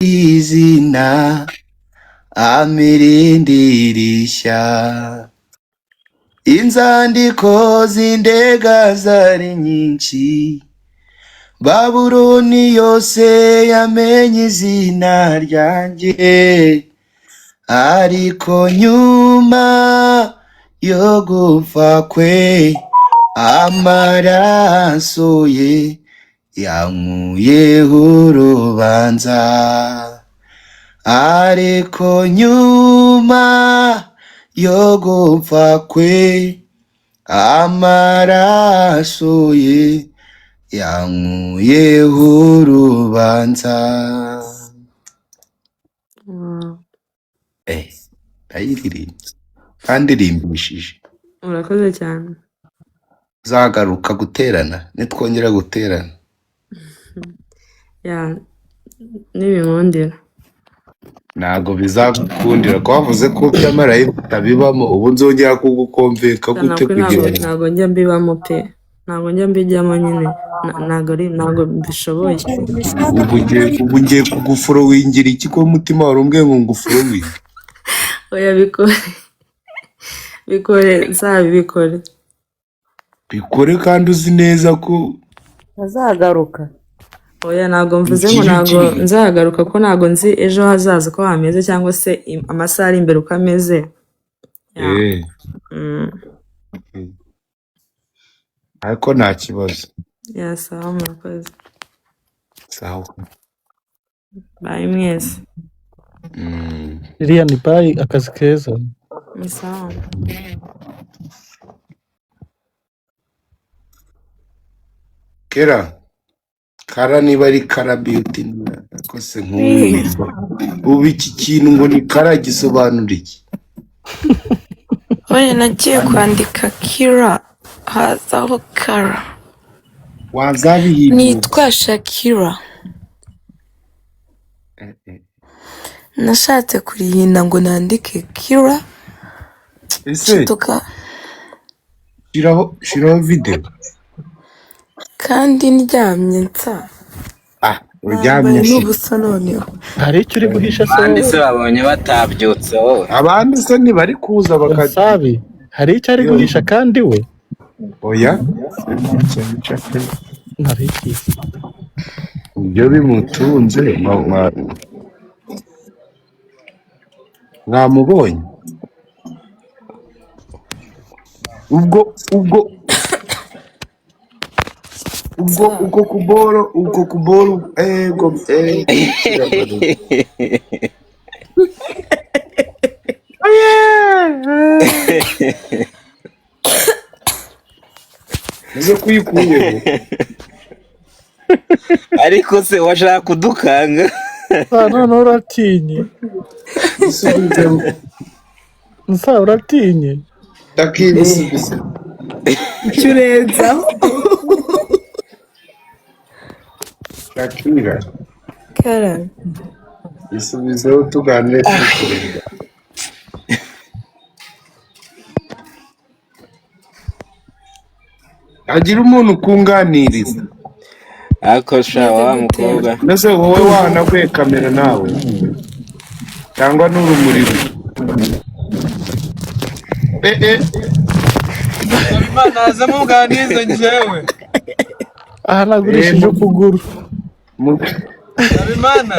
Izina amirindi rishya. Inzandiko z'indega zari nyinshi, Babuloni yose yamenye izina ryanjye, ariko nyuma yo gupfa kwe amaraso ye yankuyeho urubanza. Ariko nyuma yo gupfa kwe amaraso ye yankuyeho urubanza. Wow. Ndayiririmbye kandirimbishije. Urakoze cyane. Zagaruka guterana nitwongera guterana. Ya, nibinkundira. Ntabwo bizagukundira ko wavuze ko by'amarayika utabibamo. Ubu nzongera kugukomveka gute? Ntabwo Kugira ngo ntabwo njya mbibamo pe, ntabwo njya mbijyamo nyine. Ntabwo ari, ntabwo mbishoboye. Ubu ngiye kuguforowingira iki, ko umutima wari umbwiye ngo nguforowinge? Oya, bikore, bikore, nzabibikore. Bikore kandi uzi neza ko Azagaruka. Oya, ntabwo mvuze ngo ukiri ntabwo ukiri nzagaruka, ko ntabwo nzi ejo hazaza uko hameze cyangwa se amasaha ari imbere uko ameze. Ya. Ariko nta kibazo. Ya, sawa, murakoze. Sawa. Bye mwese. Iriya ni bye, akazi keza. Ni sawa. Kera kara niba ari kara beauty ko se nk'ubu ubu iki kintu ngo ni kara gisobanura iki? Oya, nagiye kwandika Kira hazaho Kara. Wazabihindura. Nitwa Shakira. Nashatse kurihinda ngo nandike Kira. Ese Nshiduka. Shiraho video. Kandi ndyamye nsa. Ah, uryamye Nambaye se? n'ubusa noneho. Hari icyo uri guhisha se? Abandi Wowe se babonye batabyutse wowe? Abandi se ntibari kuza baka Wasabi, hari icyo ari Yo. guhisha kandi we? Oya. Ntabiki. Ibyo bimutunze mwamubonye ubwo Nsa. Ubwo kuboro ego kiragaruka. Uze kuyikuyeho. Ariko se washaka kudukanga? Nsa, noneho uratinye. Isubizemo. Nsa, uratinye. Ndakibisubiza. Icyo urenzaho. Shakira. Kara. Isubizeho tuganire turi kureba. Hagira umuntu ukunganiriza. Ariko sha Meze wa gute? mukobwa. Mbese wowe wahanaguye kamera nawe cyangwa n'urumuri ruke? Nsabimana aze muganirize njyewe. Ahanagurishije ukuguru. Nsabimana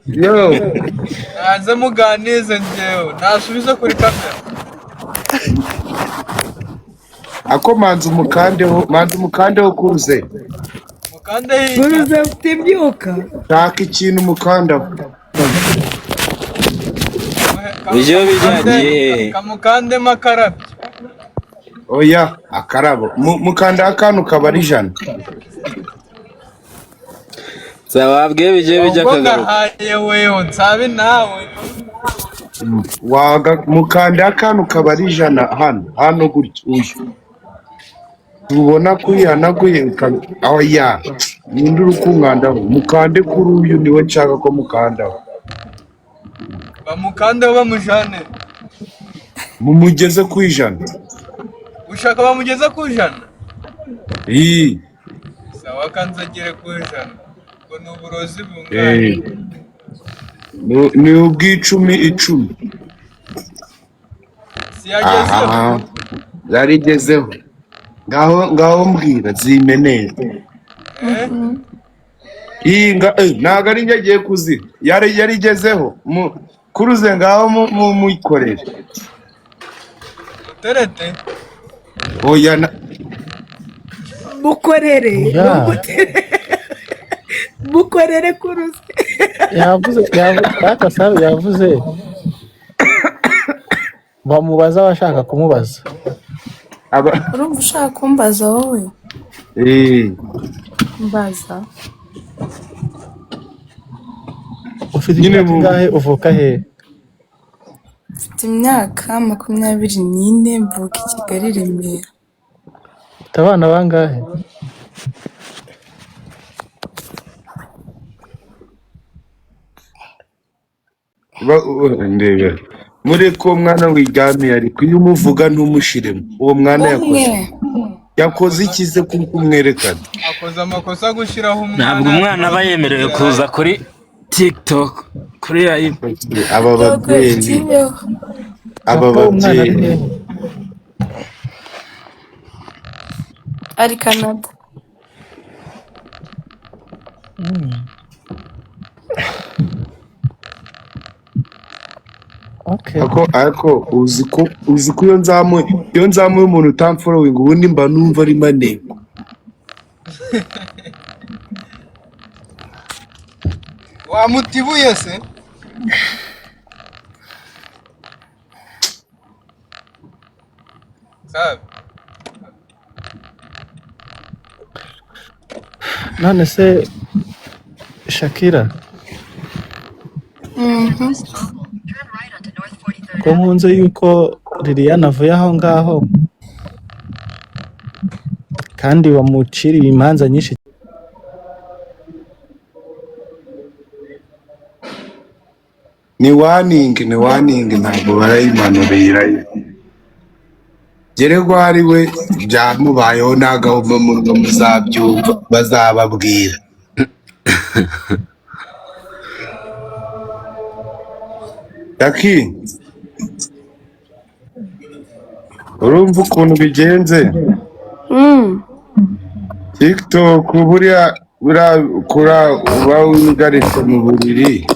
Yo. naze muganirize njyewe, nasubize kuri kamera. Ako manza umukandeho, manza umukandeho kuruze. Mukande hirya. Buruze ufite ibyuka. Shaka ikintu umukandaho. Ibyo bijyagiye hehe? Kamukandemo akarabyo. Oya, akarabo mukandaho akantu kaba ari 100. Nsaba wabwiye bijye bijya Ubwo akagaruka. ngahaye weho nsabe nawe. Waga mukandaho akantu kaba ari 100 hano gutya uyu tubona ko uyihanaguye. Oya, ninde uri kunkandaho? Mukande kuri uyu, niwe nshaka ko mukandaho. Bamukandeho bamujane. Mumugeze ku 100. Ushaka bamugeze ku 100? Ii. Sawa, kanzagere ku 100. Ubwo ni uburozi bungana. Ni ubw'icumi icumi. Siyagezeho. Aha, yarigezeho. Ngaho ngaho mbwira zimeneye. Eh? Iyi nga ntabwo ari njye agiye kuziha. Yarigezeho. Kuruze ngaho muyikorere. Uterete. Oya Mukorere. Ya. Mukorere kuruze. Yavuze data Sabe yavuze bamubaza abashaka kumubaza. Aba Urumva ushaka kumbaza wowe? Eh. Mbaza. Ufite Nyine imyaka ingahe, uvuka he? Mfite imyaka 24, mvuka i Kigali, i Remera. Ufite abana bangahe? Ndebera. Mureke uwo mwana wiryamiye, ariko iyo umuvuga ntumushiremo. Uwo mwana yakoze Umwe. yakoze ikize kuko umwerekana. Akoze amakosa gushyiraho umwana. Ntabwo umwana aba yemerewe kuza kuri TikTok, kuri live. Aba Yego, babyeyi, ikibeho. aba Papa w'umwana ari babyeyi. hehe? Ari Canada. Okay. Ariko uzi ko iyo nzamuye umuntu utamfollowing, ubundi mba numva ari maneko. Wamutibuye se? Sabe. None se Shakira, ko nkunze yuko Liliane avuye aho ngaho kandi wamuciriye imanza nyinshi. Ni warning, ni warning, ntabwo barayimanurira. Geregwa ari we byamubayeho n'agahomamunwa, muzabyumva bazababwira. Jackie, urumva ukuntu bigenze? TikTok buriya buriya kura uba wigaritse mu buriri,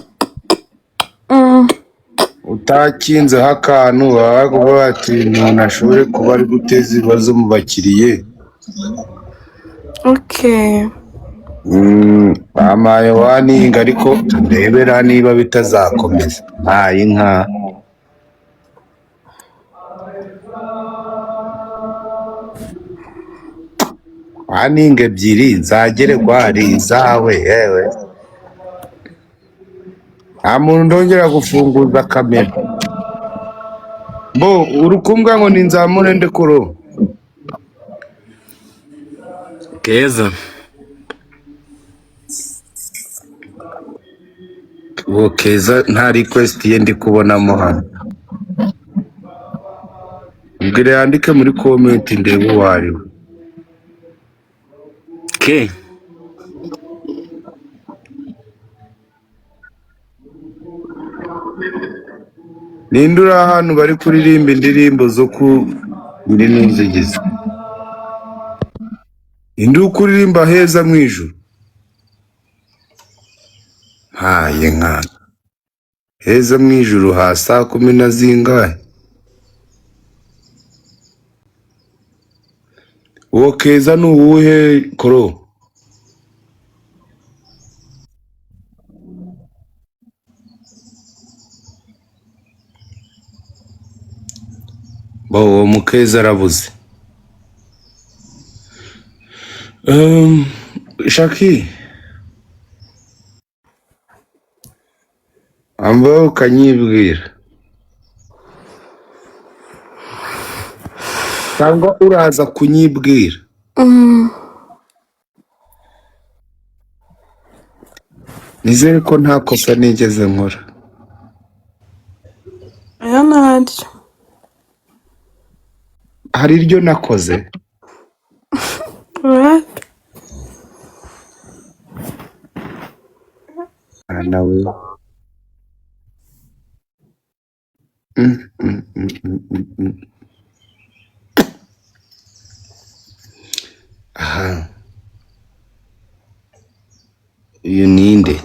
utakinzeho akantu, baba bakuvuga bati umuntu ashobore kuba ari guteza ibibazo mu bakiriye. Okay. Bampaye warning, ariko ndebera niba bitazakomeza. Mpaye inka. Warning ebyiri nzagere hari izawe yewe. Nta muntu ndongera gufunguza kamera. Bo uri kumbwa ngo ninzamure ndekuro. Keza. Uwo Keza nta request ye ndi kubonamo hano. Mbwira yandike muri comment ndebe uwo ari we. Ke. Ninde uri ahantu bari kuririmba indirimbo zo ku ndimi nzigize? Ninde uri kuririmba heza mu ijuru? Haye nka heza mu ijuru ha saa kumi na zingahe? Uwo Keza ni uwuhe koro? Bo uwo mukeza arabuze. Shaki, ambaho ukanyibwira cyangwa uraza kunyibwira. Nizere ko nta kosa nigeze nkora. Oya, ntaryo. Hari iryo nakoze? Oya. Ah, nawe. Aha, uyu ninde?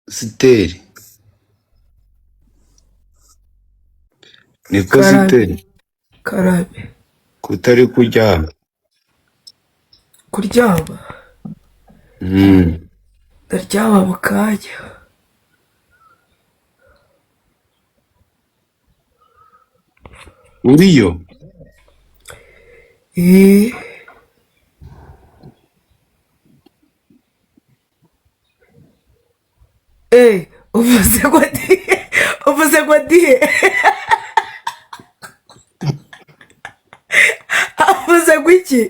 Siteri, niko? Karabe. Siteri. Karabe. Kutari kuryama? Kuryama? Ndaryama mu kanya. Uriyo? Eh. Eh, uvuze ngo ndihe? Uvuze ngo ndihe? Uvuze ngo iki?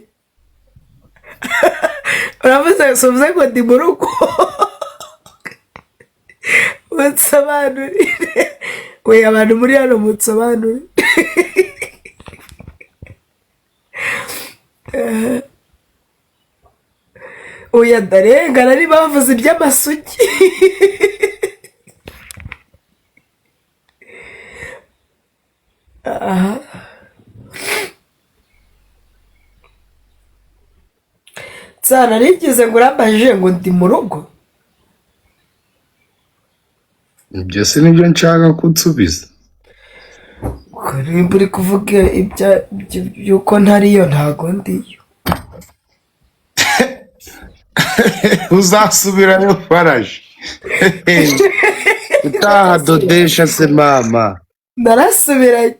Uravuze, si uvuze ngo ndi mu rugo? Munsobanurire we, abantu muri hano, munsobanurire. Oya, ndarengana niba bavuze iby'amasugi. Aha nsana nigeze ngo urambajije ngo ndi mu rugo. Ibyo si nibyo nshaka ko unsubiza. Ubwo nimba uri kuvuga by'uko ntariyo, ntago ndiyo. Uzasubirayo faraje utaha dodesha se mama? Narasubiranye.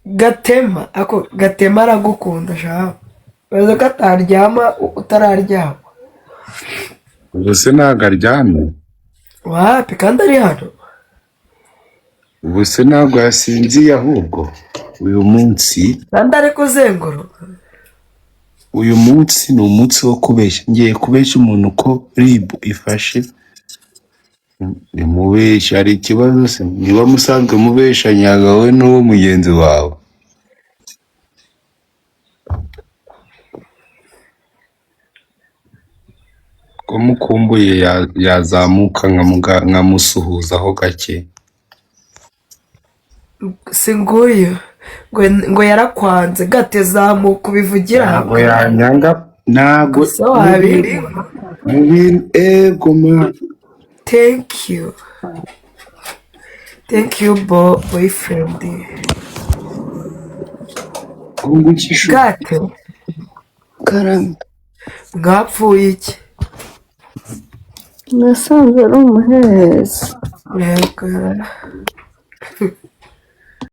Gatema, ako Gatema aragukunda shahu, baza ko ataryama utararyama. Ubu se ntabwo aryamye? Wapi, kandi ari hano. Ubu se ntabwo yasinziye? Ahubwo uyu munsi Kandi ari kuzenguruka. Uyu munsi ni umunsi wo kubeshya. Ngiye kubeshya umuntu ko RIB ifashe. Nimubeshya hari ikibazo se? Niba musanzwe mubeshanyaga wowe n'uwo mugenzi wawe. Ko mukumbuye, yazamuka nkamusuhuzaho gake. Si nguyu ngo yarakwanze? Gate, zamuka ubivugira. Ntabwo yanyanga, ntabwo. Gusa wabibona. Mu bintu, ego ma. Thank you, thank you, boyfriend. Ngukishu. Gate. Karame. Mwapfuye iki? Nasanze ari umuhehesi. Yego.